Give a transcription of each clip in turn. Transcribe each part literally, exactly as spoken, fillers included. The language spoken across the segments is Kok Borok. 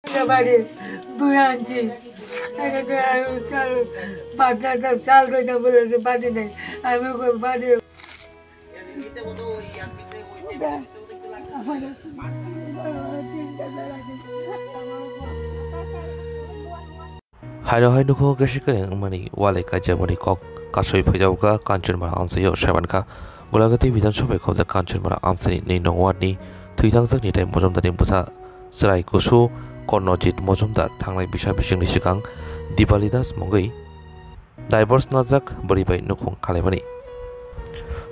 বাড়ি দুই আনছি। এটা তো আর চাল, পাঁচ হাজার চাল কইতাম বলে যে বাড়ি নেই। আমি ওকে বাড়ি Haino hai nukho kesi kereng wngmani walai kaijakmani kok kasui phaijago kha Kanchanmara amchaio saimankha. Golagati Bidhan Sabha khobjak Kanchanmara amchaini nwi nong ward ni thwithangjak ni tai Mojomdar ni bwsa chwrai kusu Kornojit Mojomdar thangnai bisa bisingni swkang Dipali Das mungwi divorce najak bwrwi bai nukhung khalaimani.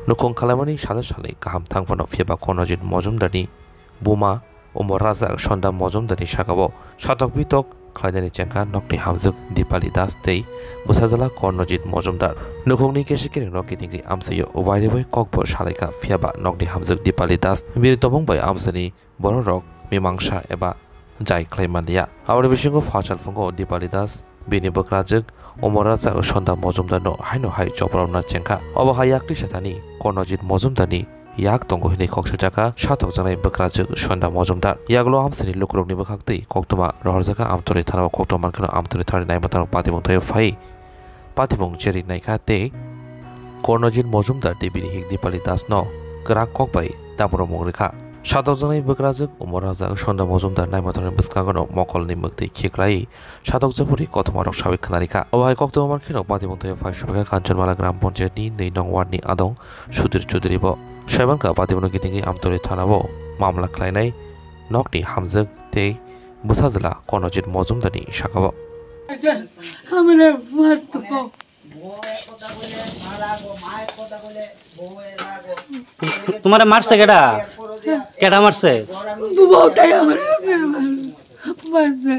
Nukhung khalaimani salo salni kaham thang phano phiyaba Kornojit Mojomdar ni buma Umor Rajak Sonda Mojomdar ni saka o satok bitok khlainani chengkha nokni hamjwk Dipali Das tei bwsajwla Kornojit Mojomdar. Nukhungni kesi kereng rok kitingwi amchaio wairwi bai kokbo salaikha, phiyaba nokni hamjwk Dipali Das bini tobong bai amchaini bororok mimangsa eba jai khlai manliya. Aboni bisingo pha salphungo Dipali Das bini bwkrajwk Umor Rajak Sonda Mojomdarno haino hai chopromna chengkha. Obo hai yakni sathani Kornojit Mojomdarni yak tongo hinwi kok swijak kha satok janai bwkrajwk Sonda Mojomdar. Yagulo amchaini lukurokni bwkhaktwi koktwma rohorjak kha Amtwrwi thanao. Koktwma mankheno Amtwrwi thanani naimwthang patibung thaio phai patibung cherwi naikha tei Kornojit Mojumdar tei bini hik Dipali Das no kwrak kok bai dabromung rwkha. Satok janai bwkrajwk Umor Rajak Sonda Mojumdar naimwthangni bwskango no mokolni mwktwi khiklai satok jaburi kothoma rok sawi khwnarikha. Obo hai koktwma mankheno patibung thaio phai sophaikha Kanchanmala Gram Panchayat ni nwi nong ward ni adong Sudhir Chudhuri bo. Saimankha patibung no kitingwi Amtwrwi thana o mamla khlainai nokni hamjwk tei bwsajwla Kornojit Mojumdarni saka o. Hamre mat ko. তোমারে মারছে কেডা? কেডা মারছে? বউটাই আমার মারছে।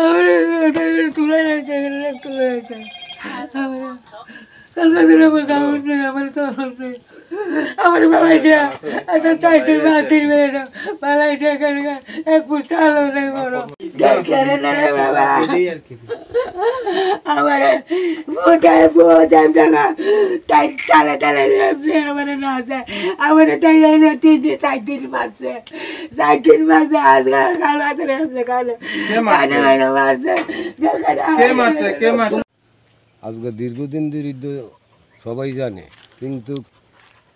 আমার তুলে রাখছে, তুলে রাখছে। আমার কালকে দিনে আমার কাগজ নেই, আমার তো আমার বালাই দিয়া, একটা চাকরি বাতিল বেরো, বালাই দিয়া কেন এক ফুট চালও নেই বড়। কেন না রে বাবা? আমার বুঝে বুঝে টাকা তাই চালে চালে রে, আমার না যায়, আমার তাই এই না তিন দিন চার দিন মারছে, চার দিন মারছে, আজকে কাল রাতে রে, কাল কে মারছে? কানে কানে মারছে। কে মারছে? কে মারছে? আজকে দীর্ঘদিন ধরে তো সবাই জানে, কিন্তু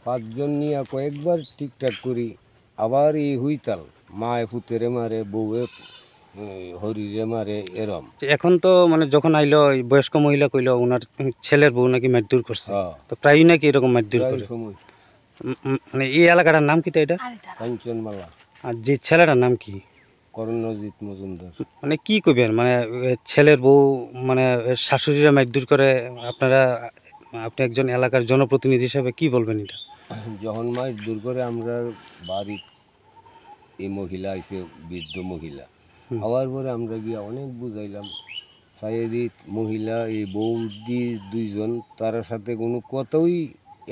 পাঁচজন নিয়ে কয়েকবার ঠিকঠাক করি, আবার এই হুইতাল, মায়ে পুতেরে মারে, বউয়ে এ, হরিরে মারে, এরম। এখন তো মানে যখন আইলো, ওই বয়স্ক মহিলা কইলো ওনার ছেলের বউ নাকি মারধর করছে। হ্যাঁ। তো প্রায়ই নাকি এরকম মারধর প্রায় করে। সময় উম, উম, মানে এই এলাকাটার নাম কিতা এটা? কাঞ্চনমালা, আর যে ছেলেটার নাম কি? করণজিৎ মজুমদার। মানে কি কইবেন, মানে এ, ছেলের বউ, মানে এ, শাশুড়িরা মারধর করে, আপনারা, আপনি একজন এলাকার জনপ্রতিনিধি হিসাবে কি বলবেন এটা? যখন মাছ দূর করে আমরা বাড়ির এই মহিলা আইছে, বৃদ্ধ মহিলা। হুম। আওয়ার পরে আমরা গিয়া অনেক বুঝাইলাম। সায়েদিত মহিলা এই বউ দি দুইজন, তার সাথে কোনো কথাই,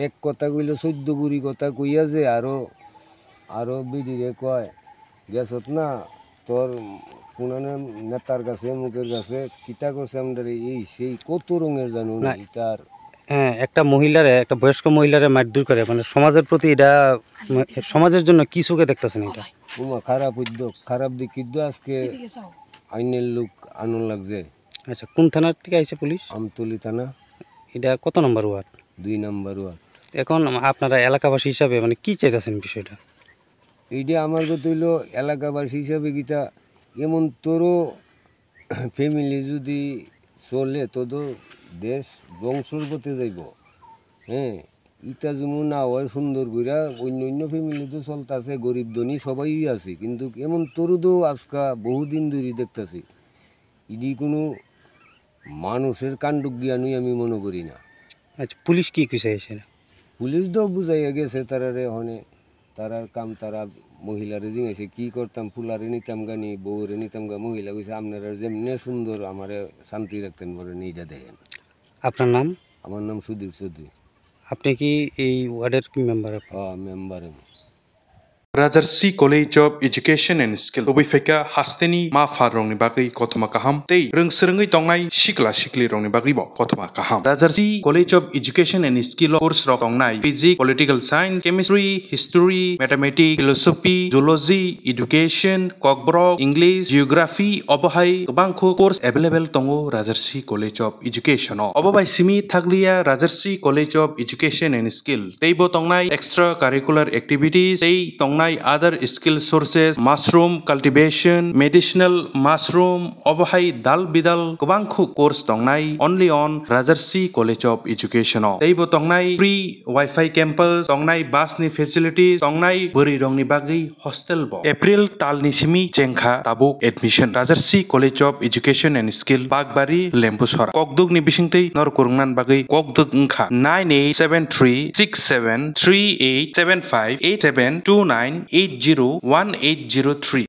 এক কথা কইলে চোদ্দ গুড়ি কথা কইয়া যে আরো, আরো বিডিরে কয়, "গেছত না তোর কোনানে নেতার কাছে, মুখের কাছে কিতা করছে আমরা এই সেই কত রঙের জানো না।" ইতার হ্যাঁ, একটা মহিলারে, একটা বয়স্ক মহিলারে মারধর করে, মানে সমাজের প্রতি এটা, মানে সমাজের জন্য কি চোখে দেখতেছেন এটা? উমা খারাপ উদ্যোগ, খারাপ দিক কিন্তু আজকে আইনের লোক আনন লাগছে। আচ্ছা, কোন থানার থেকে আইছে পুলিশ? আমতলি থানা। এটা কত নম্বর ওয়ার্ড? দুই নাম্বার ওয়ার্ড। এখন আপনারা এলাকাবাসী হিসাবে মানে কি চাইতেছেন বিষয়টা? এইটা আমার কথা হইলো এলাকাবাসী হিসাবে কিতা এমন তোরও ফ্যামিলি যদি চলে তো তো দেশ ধ্বংসর পথে যাইব। হ্যাঁ, ইটা যেমন না হয় সুন্দর কইরা অন্য অন্য ফ্যামিলি তো চলতেছে, গরিব ধনী সবাই আছে, কিন্তু এমন তরুদও আজকা বহুদিন ধরে দেখতেছি। ইডি কোনো মানুষের কাণ্ড জ্ঞানই আমি মনে করি না। আচ্ছা, পুলিশ কি কইছে এসে? পুলিশ তো বুঝাইয়া গেছে তারারে হনে, তারার কাম তারা মহিলারে জিঙাইছে কি করতাম, ফুলারে নিতাম গানি, বউরে নিতাম গা, মহিলা কইছে আপনারা যেমনে সুন্দর আমারে শান্তি রাখতেন বলে নিটা দেখেন। আপনার নাম? আমার নাম সুধীর চৌধুরী। আপনি কি এই ওয়ার্ডের কি মেম্বার? হ্যাঁ, মেম্বার আমি। Rajarsi College of Education and Skill tubui phaikha hasteni ma pharrokni bagwi kothoma kaham tei rwngswrwngwi tongnai sikla siklirokni bagwibo kothoma kaham. Rajarsi College of Education and Skill o course rok tongnai Physics, Political Science, Chemistry, History, Mathematics, Philosophy, Zoology, Education, Kokborok, English, Geography, obo hai kwbangkho course available tongo Rajarsi College of Education o. Obo bai simi thakliya Rajarsi College of Education and Skill teibo tongnai extra curricular activities tei tongnai other skill sources, mushroom cultivation, medicinal mushroom, obo hai dal bidal kwbangkho course tongnai only on Rajarsi College of Education o. Teibo tongnai free Wi-Fi campus, tongnai bus ni facilities, tongnai bwrwi rokni bagwi hostel bo. April talni simi chengkha tabuk admission. Rajarsi College of Education and Skill, Bakbari, Lembusora. Kokduk ni bisingtwi nor kurungnan bagwi kokduk wngkha nine eight seven three six seven three eight seven five eight seven two nine eight zero one eight zero three.